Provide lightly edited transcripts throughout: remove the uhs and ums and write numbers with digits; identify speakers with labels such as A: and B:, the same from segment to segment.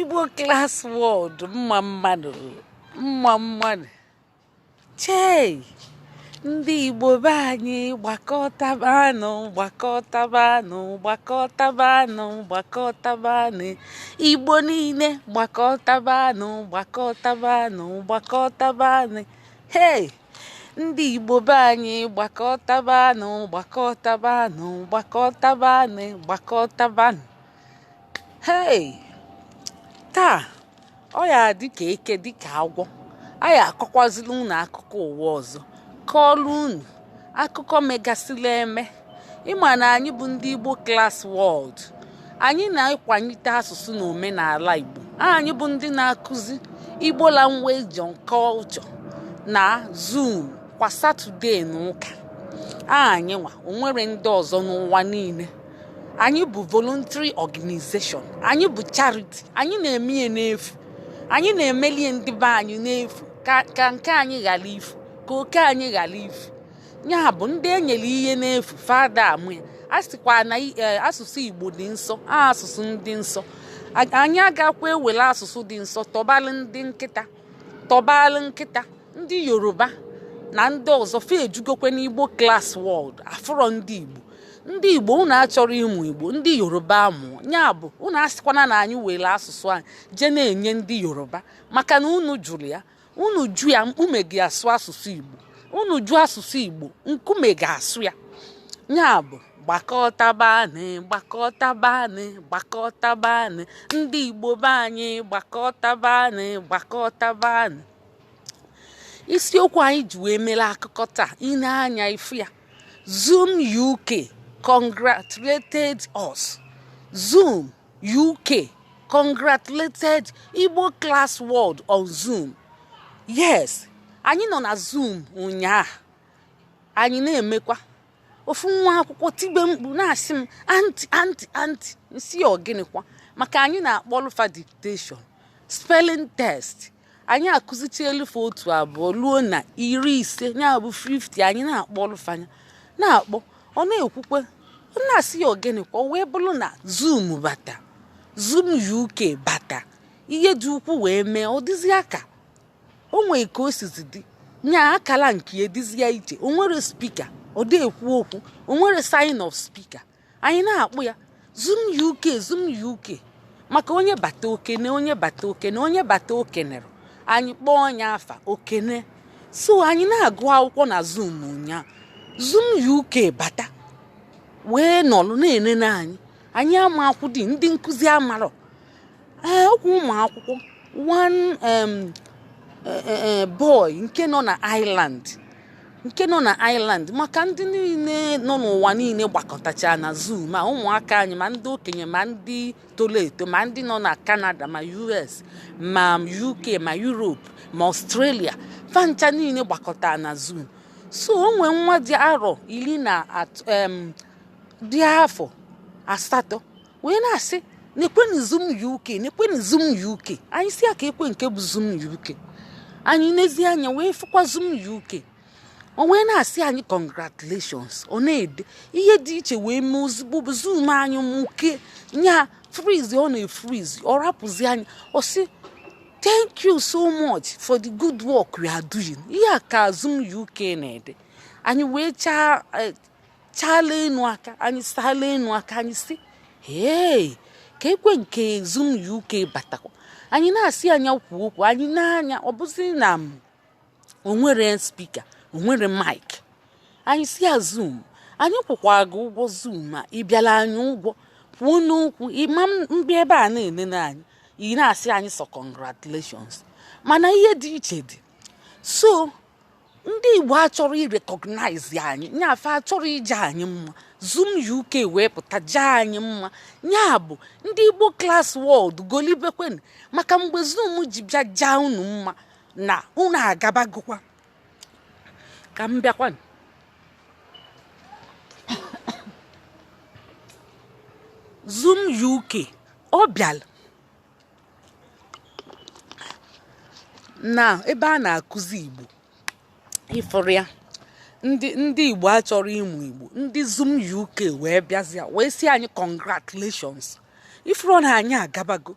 A: Igbo Class World, mma mma nụ, mma mma nụ. Chei, ndị Igbo be anyị, gbakọtabanụ, gbakọtabanụ, gbakọtabanụ, gbakọtabanụ. Igbo niile, gbakọtabanụ, gbakọtabanụ, gbakọtabanụ. Hei, ndị Igbo be anyị, gbakọtabanụ, gbakọtabanụ, gbakọtabanụ, gbakọtabanụ. Hei, taa ọ ya dị ka eke, dị ka agwọ. Anyị akọkwazila unu akụkọ ụwa ọzọ, kọọlụ unu akụkọ megasịla eme. Ịma na anyị bụ ndị Igbo Class World, anyị na-akwalite asụsụ na omenala Igbo. Anyị bụ ndị na-akụzi Igbo language and culture na Zoom kwa Saturday na ụka. Anyị nwa, onwere ndị ọzọ n'ụwa niile. Anyị bụ voluntary organization, anyị bụ charity. Anyị na-eme ihe n'efu, anyị na-emelie ndị be anyị n'efu, ka nke anyị ghara ifu, ka oke anyị ghara ifu. Ya bụ, ndị enyere ihe n'efu fada amụ ya. A sịkwa na asụsụ Igbo dị nsọ, asụsụ ndị nsọ. Anyị agakwa ewere asụsụ dị nsọ tọbalụ ndị nkịta, tọbalụ nkịta ndị Yoruba na ndị ọzọ. Fe ejugokwe n'Igbo Class World, afụrọ ndị Igbo. Ndị Igbo, unu achọrọ ịmụ Igbo, ndị Yoruba amụọ. Ya bụ, unu asịkwana na anyị were asụsụ anyị jee na-enye ndị Yoruba, maka na unu jụrụ ya. Unu jụ ya, mkpume ga-asụ asụsụ Igbo. Unu jụ asụsụ Igbo, nkume ga-asụ ya. Ya bụ, gbakọtabanị, gbakọtabanị, gbakọtabanị. Ndị Igbo be anyị, gbakọtabanị, gbakọtabanị. Isiokwu anyị ji wee mere akụkọ taa, ị na-anya ifu ya: Zoom UK congratulated us. Zoom UK congratulated Igbo Class World on Zoom. Yes, anyị nọ na Zoom ụnyaahụ, anyị na-emekwa. Ofu nwa akwụkwọ tibe mkpu na-asị m, "Aunty, aunty, aunty." Nsi ya, "Ọgịnịkwa?" Maka anyị na-akpọlụfa dictation, spelling test. Anyị akụzicha elufe otu, abụọ, ruo na 50, ya bụ 50. Anyị na-akpọlụfa anya na-akpọ, ọ na-ekwukwe. Ọ na-asị ya, "Ọgịnịkwa?" O wee bụrụ na Zoom bata, Zoom UK bata, ihe dị ukwu wee mee. Ọ dịzi aka o nwee ka o sizi dị nya akala nke ya dịzi ya iche. O nwere speaker, ọ dị ekwu okwu, o nwere sign of speaker. Anyị na-akpụ ya Zoom UK, Zoom UK, maka onye bata okene, onye bata okene, onye bata okenere anyị kpọọ onye afa okene. So anyị na-agụ akwụkwọ na Zoom ụnyaahụ, Zoom UK bata wee nọlụ na-enene anyị. Anyị ama akwụdị, ndị nkụzi amarọ. Ee, okwu ụmụ akwụkwọ, one boy nke nọ na Ireland, nke nọ na Ireland, maka ndị niile nọ n'ụwa niile gbakọtacha na Zoom, ma ụmụaka anyị, ma ndị okenye, ma ndị toro eto, ma ndị nọ na Canada, ma US, ma UK, ma Europe, ma Australia, fancha niile gbakọta na Zoom. So o nwee nwa dị arọ 13, dị afọ 8, wee na-asị, "Nekweni Zoom UK, nekweni Zoom UK." Anyị si ya ka ekwe nke bụ Zoom UK. Anyị n'ezi anya wee fụkwa Zoom UK. O wee na-asị anyị congratulations. Ọ na-ede ihe dị iche wee mee. Ozugbo bụ Zoom anyị muke nya freeze, ọ na-efreeze, ọ rapụzi anyị. Ọ sị, "Thank you so much for the good work we are doing." Ihe a ka Zoom UK na-ede. Anyị wee chaa chaala enu aka, anyị saala enu aka. Anyị si, "Hey, ka ekwe nke Zoom UK batakwa." Anyị na-asị anya kwuo okwu, anyị na-anya, ọ bụzi na onwere speaker, onwere mic. Anyị si ya, "Zoom, anyị kwụkwa gị ụgwọ. Zoom a ị bịala anyị ụgwọ, kwuo n'okwu ịma mbịa ebe a na-enene anyị, ị na-asị anyị sọ congratulations." Mana ihe dị iche dị. So ndị Igbo achọrọ irecognize anyị, nyafe achọrọ ije anyị mma. Zoom UK wee pụta jaa anyị mma. Ya bụ, ndị Igbo Class World, golibekwen, maka mgbe Zoom ji bịa jaa unu mma na unu agabagokwa. Ka m bịakwa. Zoom UK ọ bịara na ebe a na-akụzi Igbo, ịfụrụ ya, ndị Igbo achọrọ ịmụ Igbo, ndị Zoom UK wee bịazịa wee sị anyị congratulations. Ifuru na anyị agabago.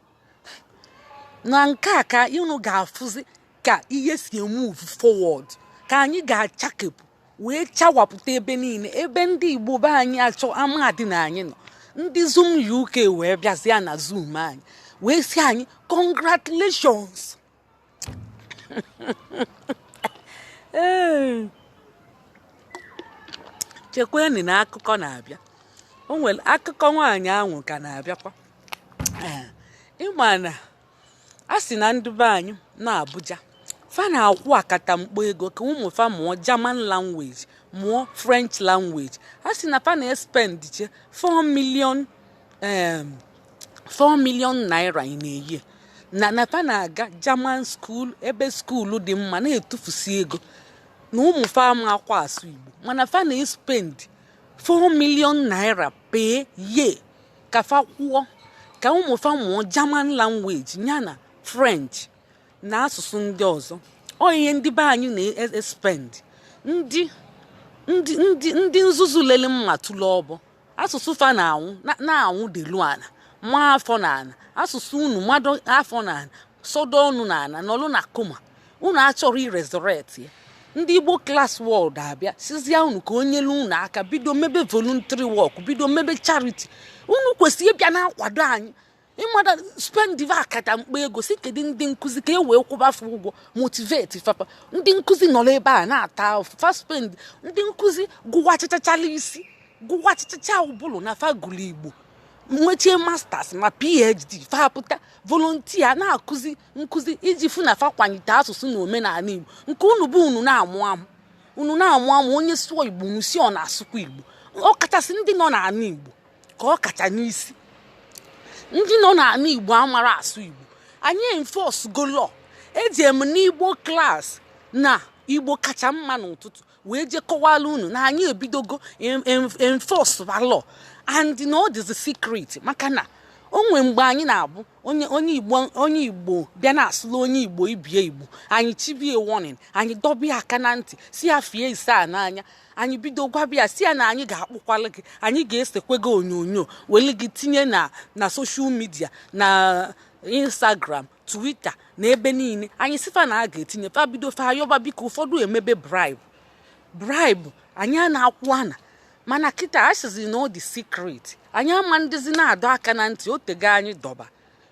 A: Na nke a ka unu ga-afụzi ka ihe si move forward, ka anyị ga-achakepụ wee chawapụta ebe niile, ebe ndị Igbo be anyị achọ amadị na anyị nọ. Ndị Zoom UK wee bịazịa na Zoom anyị wee sị anyị congratulations. Ee, chekwanụ na akụkọ na-abịa. O nwere akụkọ nwaanyị ahụ ka na-abịakwa. Ee, ịma na a sị na ndị be anyị na Abuja fa na-akwụ akatamkpo ego ka ụmụ fa mụọ German language, mụọ French language. A sị na fa na-espend che 4 million 4 million naira in a year na fa na-aga German school, ebe school dị mma, na-etufusi ego na ụmụ fa ama akwa asụ Igbo, mana fa na-espend 4 million naira per year ka fa kwụọ ka ụmụ fa mụọ German language ya na French na asụsụ ndị ọzọ. Ọ ihe ndị be anyị na-espend. Ndị nzuzu lele mma tụlụ ọbọ asụsụ fa na-anwụ na-anwụ delu ana ma afọ na ana asụsụ unu mmadụ afọ na ana sọdọ ọnụ na ana nọlụ na coma. Unu achọrọ iresurrect ya. Ndị Igbo Class World abịa sizie unu ka o nyelu unu aka bido mebe voluntary work, bido mebe charity. Unu kwesịrị ịbịa na-akwado anyị, ịmada spendive akata mkpa ego si kedu ndị nkụzi ka e wee kwụbafe ụgwọ, motivate fapa. Ndị nkụzi nọrọ ebe a na-ata ahụhụ, fa spend. Ndị nkụzi gụwachachachala isi, gụwachachacha ụbụlụ na fa gụrụ Igbo, nwechie masters ma PhD, fa pụta volunteer na-akụzi nkụzi iji fụ na fa kwalite asụsụ na omenala Igbo. Nke unu bụ unu na-amụ amụ, unu na-amụ amụ. Onye sụọ Igbo, unu si ọ na-asụkwa Igbo. Ọ kachasị ndị nọ n'ala Igbo ka ọ kacha n'isi. Ndị nọ n'ala Igbo amara asụ Igbo, anyị enforce go law. Eji m n'Igbo Class na Igbo Kacha Mma n'ụtụtụ wee jee kọwala unu na anyị ebidogo enforce law and na ọ dịzi secret, maka na o nwee mgbe anyị na-abụ onye Igbo, onye Igbo bịa na-asụla onye Igbo ibie Igbo, anyị chibie warning, anyị dọbịa aka na ntị, si ya fie ise a n'anya. Anyị bido gwabịa si ya na anyị ga-akpụkwala gị, anyị ga-esekwe gị onyonyo wele gị tinye na social media, na Instagram, Twitter na ebe niile. Anyị sifa na a ga-etinye fa, bido fa ayọba biko. Ụfọdụ emebe bribe bribe, anyị a na-akwụ ana. Mana kịta a sịzi na ọ dị secret, anyị ama ndịzi na-adọ aka na ntị. Otego anyị dọba,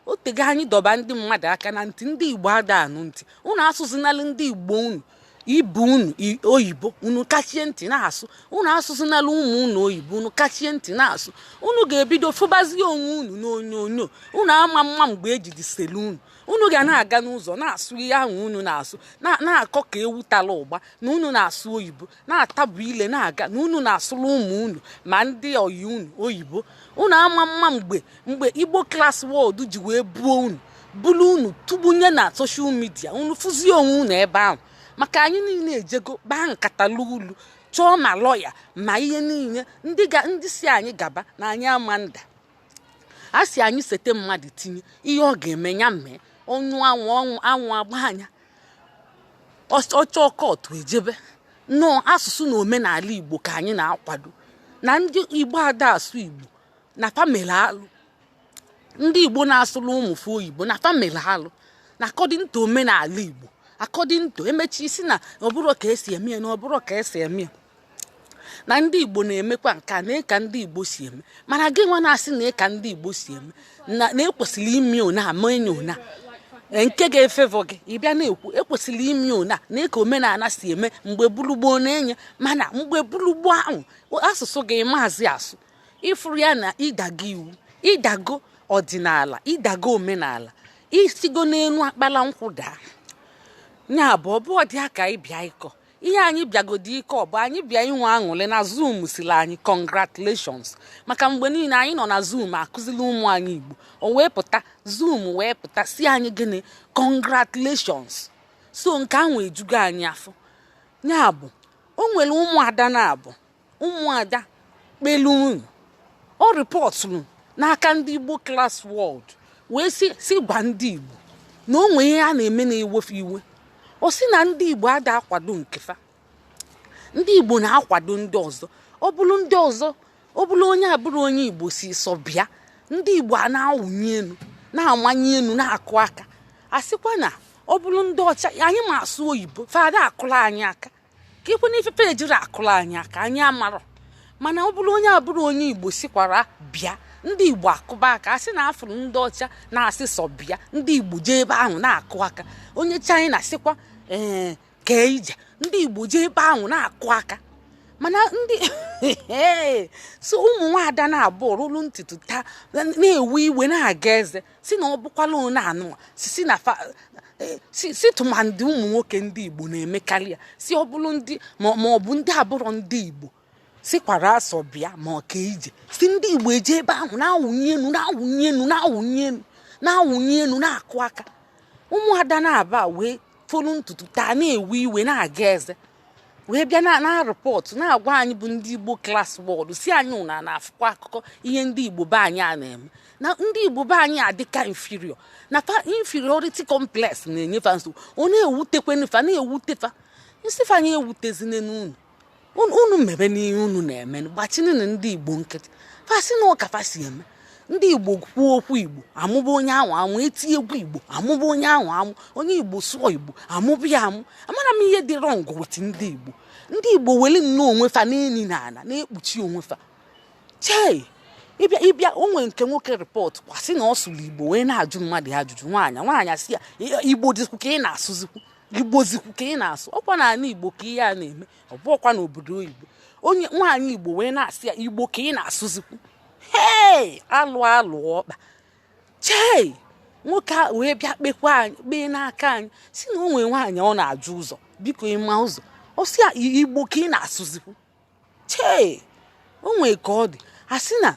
A: otego anyị dọba ndị mmadụ aka na ntị. Ndị Igbo ada anụ ntị. Unu asụzinalụ ndị Igbo unu ibu unu oyibo, unu kachie ntị na-asụ. Unu asụzinalụ ụmụ unu oyibo, unu kachie ntị na-asụ. Unu ga-ebido fụbazie onwe unu n'onyonyo. Unu ama mma mgbe ejidi selu unu. Unu ga na-aga n'ụzọ na-asụ ihe ahụ unu na-asụ, na-akọ ka ewu tara ụgba na unu na-asụ oyibo, na-atabu ile na-aga na unu na-asụrụ ụmụ unu ma ndị oyi unu oyibo. Unu ama mma mgbe Igbo Class World ji wee buo unu, bulu unu tụgbunye na social media, unu fụzie onwe unu ebe ahụ. Maka anyị niile ejego kpaa nkata ulu, chọọ ma lọya ma ihe niile, ndị ndị si anyị gaba na anyị ama nda. A si anyị sete mmadụ tinye ihe ọ ga-eme, ya mee ọnụ anwụ ọnwụ anwụ agba anya ọchọ kọtụ ejebe. Nnọọ asụsụ na omenala Igbo ka anyị na-akwado. Na ndị Igbo ada asụ Igbo na family alụ, ndị Igbo na-asụrụ ụmụ fe oyibo na family alụ, na according to omenala Igbo, according to emechi isi na ọ bụrụ ka esi eme ya, na ọ bụrụ ka esi eme ya, na ndị Igbo na-emekwa nke a na ka ndị Igbo si eme. Mana gị nwa na-asị na ka ndị Igbo si eme na ekwesịrị ime ona ama enyi ona nke ga-efevọ gị, ị bịa na-ekwu ekwesịrị ime ona na ka omenala si eme mgbe bulugboo na-enye. Mana mgbe bulugboo ahụ asụsụ gị maazị asụ ịfụrụ ya na ịdago iwu, ịdago ọdịnala, ịdago omenala, isigo n'elu akpala nkwụ daa. Ya bụ ọbụ dị aka ịbịa ịkọ ihe anyị bịagodi ike. Ọ bụ anyị bịa inwe aṅụrị na Zoom siri anyị congratulations, maka mgbe niile anyị nọ na Zoom akụzili ụmụ anyị Igbo, o wee pụta Zoom wee pụta si anyị gịnị? Congratulations. So nke ahụ ejugo anyị afọ. Ya bụ o nwere ụmụada na-abụ ụmụada kpelu unu, ọ rịpọtụrụ n'aka ndị Igbo Class World wee si gwa ndị Igbo na o nwee ihe a na-eme na-ewefe iwe. Ọ sị na ndị Igbo ada akwado nkefa, ndị Igbo na-akwado ndị ọzọ. Ọ bụrụ ndị ọzọ, ọ bụrụ onye abụrụ onye Igbo si sọ bịa, ndị Igbo a na-awụnye elu, na-amanye elu, na-akụ aka. Asịkwa na ọ bụrụ ndị ọcha anyị ma asụ oyibo, fada akụla anyị aka. Ka ekwe na ifefe ejiri akụla anyị aka, anyị amarọ. Mana ọ bụrụ onye abụrụ onye Igbo sikwara bịa, ndị Igbo akụba aka. Asị na afụrụ ndị ọcha na-asị sọ bịa, ndị Igbo jee ebe ahụ na-akụ aka. Onye China sịkwa ee kee ije, ndị Igbo jee ebe ahụ na-akụ aka. Mana ndị so ụmụ nwaada na-abụ rụrụ ntutu taa na-ewe iwe, na-aga eze, si na ọ bụkwala one anụnwa si na si tụmadị ụmụ nwoke ndị Igbo na-emekarị ya, si ọ bụrụ ndị ma ọ bụ ndị abụrọ ndị Igbo sikwara asọ bịa ma ọ ka ije, si ndị Igbo eje ebe ahụ na-awụnye enu, na-awụnye enu, na-awụnye enu, na-awụnye enu, na-akụ aka. Ụmụada na-aba wee folu ntutu taa na-ewe iwe, na-aga eze, wee bịa na report, na-agwa anyị bụ ndị Igbo Class World, si anyị ụna na-afụkwa akụkọ ihe ndị Igbo be anyị a na-eme, na ndị Igbo be anyị adịka inferior, na fa inferiority complex na-enyefa nsogbu. Ọ na-ewutekwe fa, na-ewute fa. Nsị fa anyị ewutezine n'unu unu mebe n'ihe unu na-eme, gbachinụ ndị Igbo nkịtị. Fa sị na ụka fa si eme, ndị Igbo kwuo okwu Igbo amụba onye ahụ amụ, eti egwu Igbo amụba onye ahụ amụ, onye Igbo sụọ Igbo amụba ya amụ. Amara m ihe dị wrong with ndị Igbo. Ndị Igbo weli nnọọ onwe fa n'enyi na ala na-ekpuchi onwe fa. Chei, ịbịa ịbịa, o nwere nke nwoke report kwasị na ọ sụrụ Igbo wee na-ajụ mmadụ ajụjụ. Nwaanyị nwaanyị sị ya, Igbo dịkwu ka ị na-asụzikwu, Igbo zikwu ka ị na-asụ. Ọkwa n'ala Igbo ka ihe a na-eme, ọ bụọkwa n'obodo oyibo. Onye nwaanyị Igbo wee na-asị ya, Igbo ka ị na-asụzikwu. Hei, alụ alụ ọkpa. Chei, nwoke a wee bịa kpekwa anyị kpee n'aka anyị, si na o nwee nwaanyị ọ na-ajụ ụzọ, biko ịma ụzọ. Ọ sị ya, Igbo ka ị na-asụzikwu. Chei, o nwee ka ọ dị. A sị na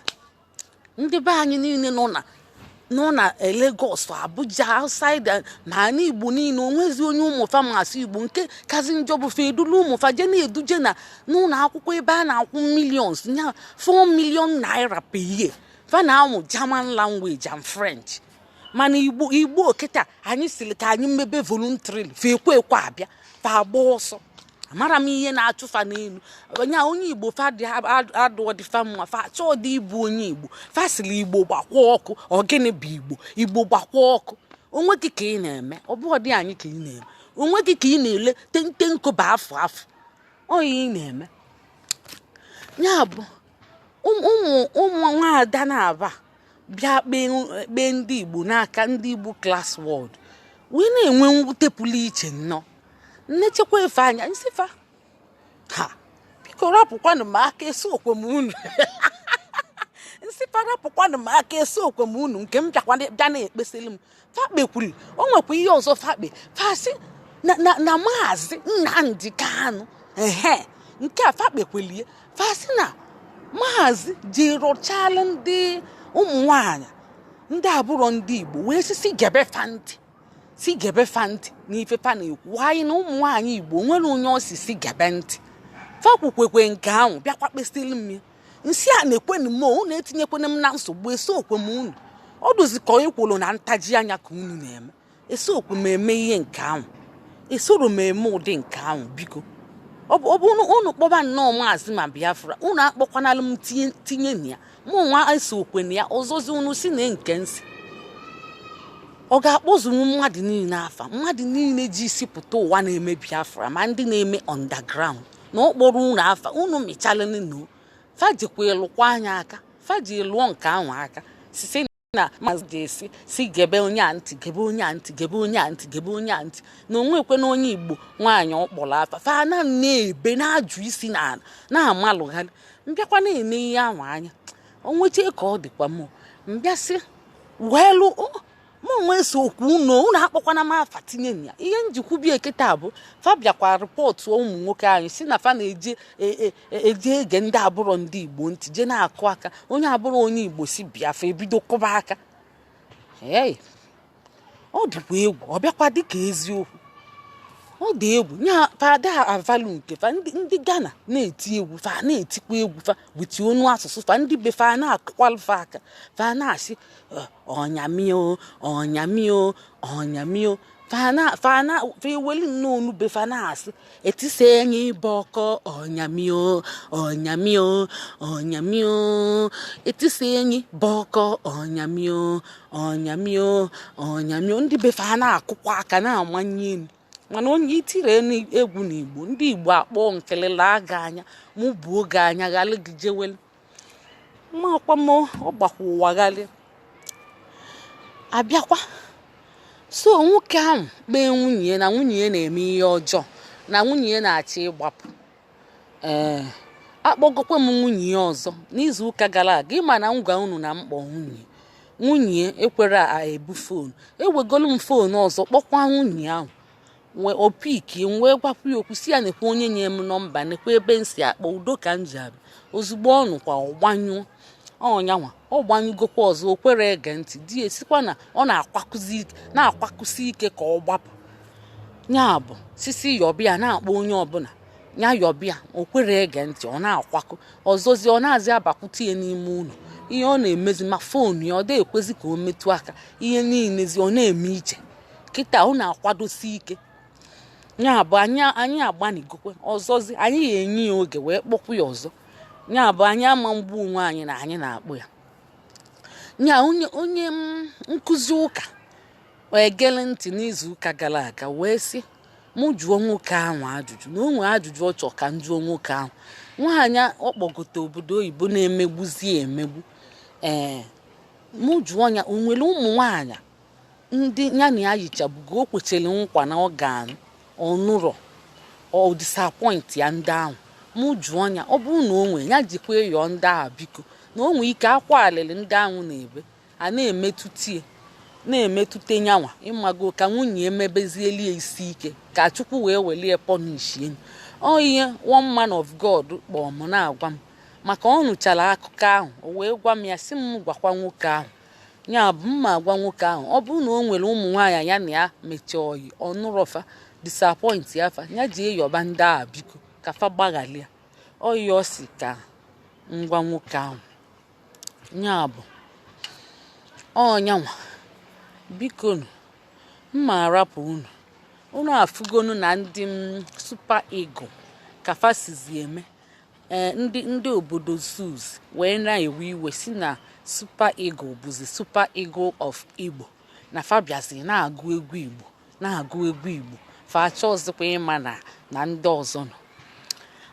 A: ndị be anyị niile nọ na Lagos, Abuja, outside ma ala Igbo niile, onwezi onye ụmụfa ma asụ Igbo. Nke kazi njọ bụ fa edulu ụmụfa je na-eduje na n'ụlọ akwụkwọ ebe a na-akwụ millions nya, 4 million naira per year. Fa na-amụ German language and French. Mana Igbo, Igbo kịta anyị siri ka anyị mebe voluntarily, fa ekwe ekwe abịa, fa agba ọsọ. Amara m ihe na-achụ fa n'elu onye onye Igbo. Fa dị adụọ dị fa mma, fa chọọ dị ịbụ onye Igbo. Fa sịrị Igbo gbakwa ọkụ. Ọ gịnị bụ Igbo? Igbo gbakwa ọkụ. Onwe gị ka ị na-eme, ọ bụ ọdị anyị ka ị na-eme. Onwe gị ka ị na-ele tente nkoba afọ afọ ọ ihe ị na-eme. Ya bụ ụmụ ụmụ nwaada na-aba bịa kpee ndị Igbo n'aka ndị Igbo Class World, wee na-enwe mwute pụrụ iche nnọọ. Nnechekwa efe anya, nsịfa ha, biko rapụkwanụ m aka, eso okwe m unu. Nsịfa rapụkwanụ m aka, eso okwe m unu. Nke m bịakwa bịa na-ekpesịrị m, fa kpekwuru. O nwekwa ihe ọzọ fa kpe. Fa sị na Maazị Nnamdi Kanu, ehe, nke a fa kpekwelie. Fa sị na maazị ji rụchala ndị ụmụ nwanyị ndị abụrọ ndị Igbo, wee sị si gebe fa ntị, si gebe fa ntị n'ife fa na-ekwu anyị, na ụmụ nwaanyị Igbo nwere onye ọsisi gebe ntị. Fa kwukwekwe nke ahụ, bịakwa kpesịrị m ya. Nsị a na-ekwenu m, unu etinyekwana m na nsogbu. Eso okwe m unu ọ dụzi ka onye kwuru na ntaji anya ka unu na-eme. Eso okwe m eme ihe nke ahụ, esoro m eme ụdị nke ahụ. Biko, ọ bụ unu kpọba nnọọ maazị ma Biafra, unu akpọkwanala m tinye na ya. Mụ nwa eso okwe na ya. Ọzọzi unu si na nke nsị ọ ga-akpọzunwu mmadụ niile afa, mmadụ niile ji isi pụta ụwa na-eme Biafra, ma ndị na-eme underground, na ọ kpọrọ unu afa. Unu mịchalụnụ fa jikwa ịlụkwa anya aka, fa ji lụọ nke ahụ aka, site na maazị ji esi si gebe onye a ntị, gebe onye a ntị, gebe onye a ntị, gebe onye a ntị, na onwekwe na onye Igbo nwaanyị ọ kpọrọ afa. Fa na na-ebe na-ajụ isi na na-amalụgharị. Mbịakwa na-ene ihe ahụ anya, onweche ka ọ dịkwa m mbịasị welu mụ onwe so okwu unu. Unu akpọkwana m afa tinye ya. Ihe njikwubie kịta bụ fa bịakwa report ụmụ nwoke anyị, si na fa na-eje eje ege ndị abụrọ ndị Igbo ntị, je na-akụ aka. Onye abụrụ onye Igbo si Biafra, ebido kụba aka. Hey, ọ dịkwa egwu. Ọ bịakwa dịka eziokwu. Ọ dị egwu nya. Fada avalụ nke fa. Ndị Ghana na-eti egwu, fa na-etikwa egwu fa with onu asụsụ fa. Ndị be fa na-akụkwalụ fa aka, fa na-asị, "Ọnyamio, ọnyamio, ọnyamio." Fa eweli nnọọ onu be fa na-asị, "Etise enyi bọkọ, ọnyamio, ọnyamio, ọnyamio, etise enyi bọkọ, ọnyamio, ọnyamio, ọnyamio." Ndị be fa na-akụkwa aka, na-amanye elu. Mana onye itiri egwu n'Igbo, ndị Igbo akpọ nkelele aga anya mụ buo gị anya ghalị gị jewelu makwa m. Ọ gbakwa ụwa ghalị abịakwa. So nwoke ahụ kpee nwunye ya na nwunye ya na-eme ihe ọjọọ, na nwunye ya na-achọ ịgbapụ. Ee, akpọgokwa m nwunye ya ọzọ n'izu ụka gara aga. Ịma na m gwa unu na mkpọ nwunye ekwere ebu phone. Ewegolu m phone ọzọ, kpọkwa nwunye ahụ, wee opiki, wee gwakwa ya okwu, si ya nekwa onye nye m nọmba, nekwa ebe m si akpọ, udo ka m ji abịa. Ozugbo ọ nụkwa, ọgbanyụọ ọnyanwa. Ọ gbanyụgokwa ọzọ, o kwere ege ntị. Di ya esikwa na ọ na-akwakụsi ike ka ọ gbapụ. Ya bụ sisi yọbịa na-akpọ onye ọbụla ya yọbịa, o kwere ege ntị. Ọ na-akwakụ ọzọzi, ọ na-azị abakwute ya n'ime ụlọ. Ihe ọ na-emezi, ma phone ya, ọ dị ekwezi ka o metụ aka. Ihe niilezi ọ na-eme iche kịta, ọ na-akwadosi ike. Ya bụ anyị agbanigokwe ọzọzi, anyị ga-enye ya oge wee kpọkwu ya ọzọ. Ya bụ anyị ama mgbu onwe anyị na anyị na-akpụ ya. Nya onye nkụzi ụka egele ntị n'izu ụka gara aga wee sị mụ jụọ nwoke ahụ ajụjụ, na o nwee ajụjụ ọ chọọ ka m jụọ nwoke ahụ. Nwaanyị ọ kpọgote obodo oyibo na-emegbuzi emegbu. Ee, mụ jụọ ya, o nwere ụmụ nwaanyị ndị ya na ya yichabugo, o kwechara nkwa na ọ ga-anụ, ọnụrọ, ọ disappoint ya ndị ahụ. Mụ jụọ ya, ọ bụrụ na o nwee, ya jikwa ịyọ ndị ahụ biko, na o nwee ike akwa alịlị ndị ahụ na-ebe a na-emetụta na-emetụta nyanwa. Ịmago ka nwunye emebezieli ya isi ike, ka Chukwu wee welie punish enyi. Ọ ihe one man of God kpọọ m na-agwa m, maka ọ nụchara akụkọ ahụ, o wee gwa m ya, sị m gwakwa nwoke ahụ. Ya bụ mma agwa nwoke ahụ, ọ bụrụ na o nwere ụmụ nwaanyị ya na ya mechaa oyi, ọnụrọfa, disappoint ya fa, ya ji eyọba ndị ahụ biko ka fa gbaghalịa. Oyi ọ si ka ngwa nwoke ahụ. Ya bụ ọnyanwa, biko nụ, mma arapụ unu. Unu afụgonu na ndị m Super Eagle ka fa sizi eme. Ee, ndị obodo zoos wee na-ewe iwe, si na Super Eagle bụzi Super Eagle of Igbo, na fa bịazi na-agụ egwu Igbo, na-agụ egwu Igbo. Fa achọzikwa ịma na ndị ọzọ nọ.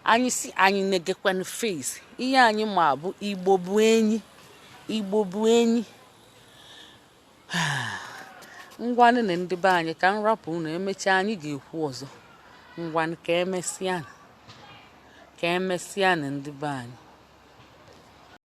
A: Anyị si anyị negekwanụ face. Ihe anyị ma bụ Igbo bụ enyi, Igbo bụ enyi. Ngwanụ na ndị be anyị, ka m rapụ unu. Emechaa anyị ga-ekwu ọzọ. Ngwanụ, ka emesịa, ka emesịa na ndị be anyị.